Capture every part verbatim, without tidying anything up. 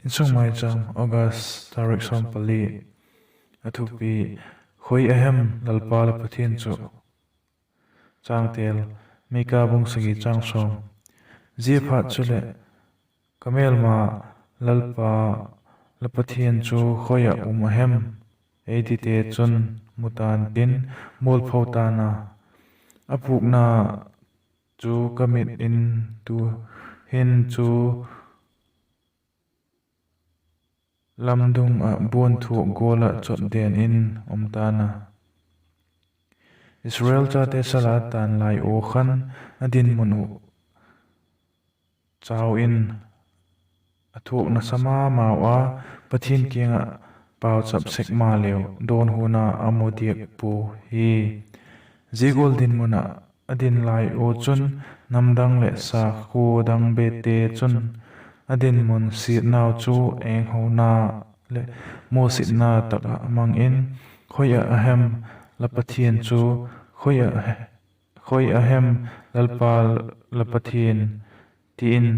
Insung Maicham, August tarik sawm pali. A thupi: Khoi a hem Lalpa la Pathian chu? Changtel: Mika bung sagi chang sawm. Ziaphat chuleh, ka mêlma, Lalpa la Pathian chu khoi ah um a hem? ei tite chun mu ta'n tin, mualpho ta'n a, a pûkna chu ka mit in tu'hin chu lamdung ah buanthuak gual ah chotden in um ta'n a. Israel chate sala ta'n lai ua khan a dinmun uh chau in a thuak nasa ma mau a, Pathian kiang ah pauchap sek maleu dawnhuna a mu diak pua hi. Zia gual dinmun ah a din lai ua chun namdang leh sakhua dang bete chun a dinmun siatnau chu enghona leh musitna tak ah mang in, Khoi ah a hem la Pathian chu? Khoi a hem Lalpa la Pathian? ti in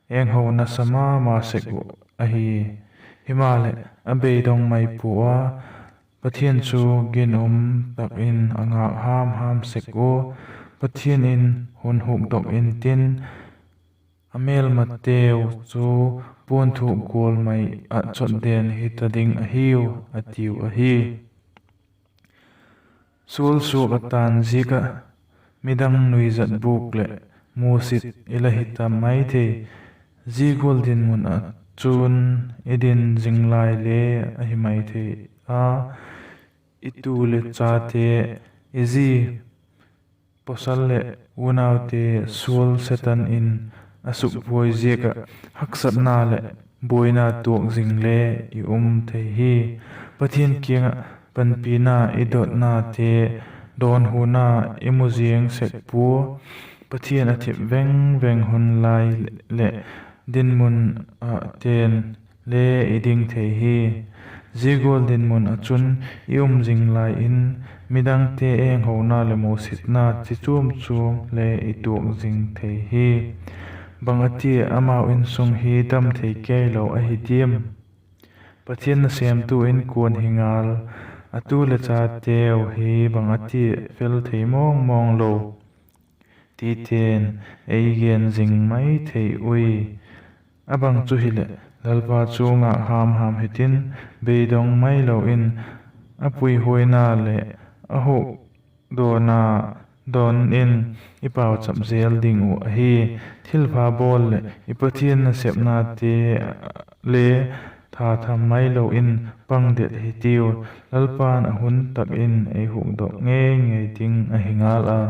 enghona sa ma ma sek uh ahi. Himaleh, a beidong mai pua a, Pathian chu ginum tak in a ngâk ham ham sek ua, Pathian in hun hukdok intin, a mêlmateu chu buanthuak gual mai ah chotden hita ding ahiu, a tiu ahi. Sual suak a ta'n ziak ah midang nuizat bûk leh musit i la hi ta mai thei. Zia gual dinmun ah chun i din zing lai le ahi mai thei a, i tu leh chate, i zi, pawsal leh unaute sual Setan in a sukbuai ziak ah haksatna leh buaina tuak zing le i um thei hi. Pathian kiang ah panpina i dotnate dawnhuna i mu ziang sek pua. Pathian a thip veng veng hun lai leh dinmun ah ten le i ding thei hi. Zia gual dinmun ah chun i um zing lai in midangte enghona leh musitna chi chuam chuam le i tuak zing thei hi. Bang a tia amau insung hi dam thei keilo ahi diam? Pathian nasêmtu inkuan hi ngal, a tu leh chateu hi bang a tia fel thei mawng mawng lo, tite'n ei gen zing mai thei ui. A bang chu hileh, Lalpa chu ngâk ham ham hitin, beidong mai lo in a puihuaina leh a hukdawna don in i pauchap zel ding uh ahi. Thilpha bawl leh i Pathian nasepnate le thatham mai lo in pang det hitiu. Lalpa'n a hun tak in ei hukdok ngei ngei ding ahi ngal a.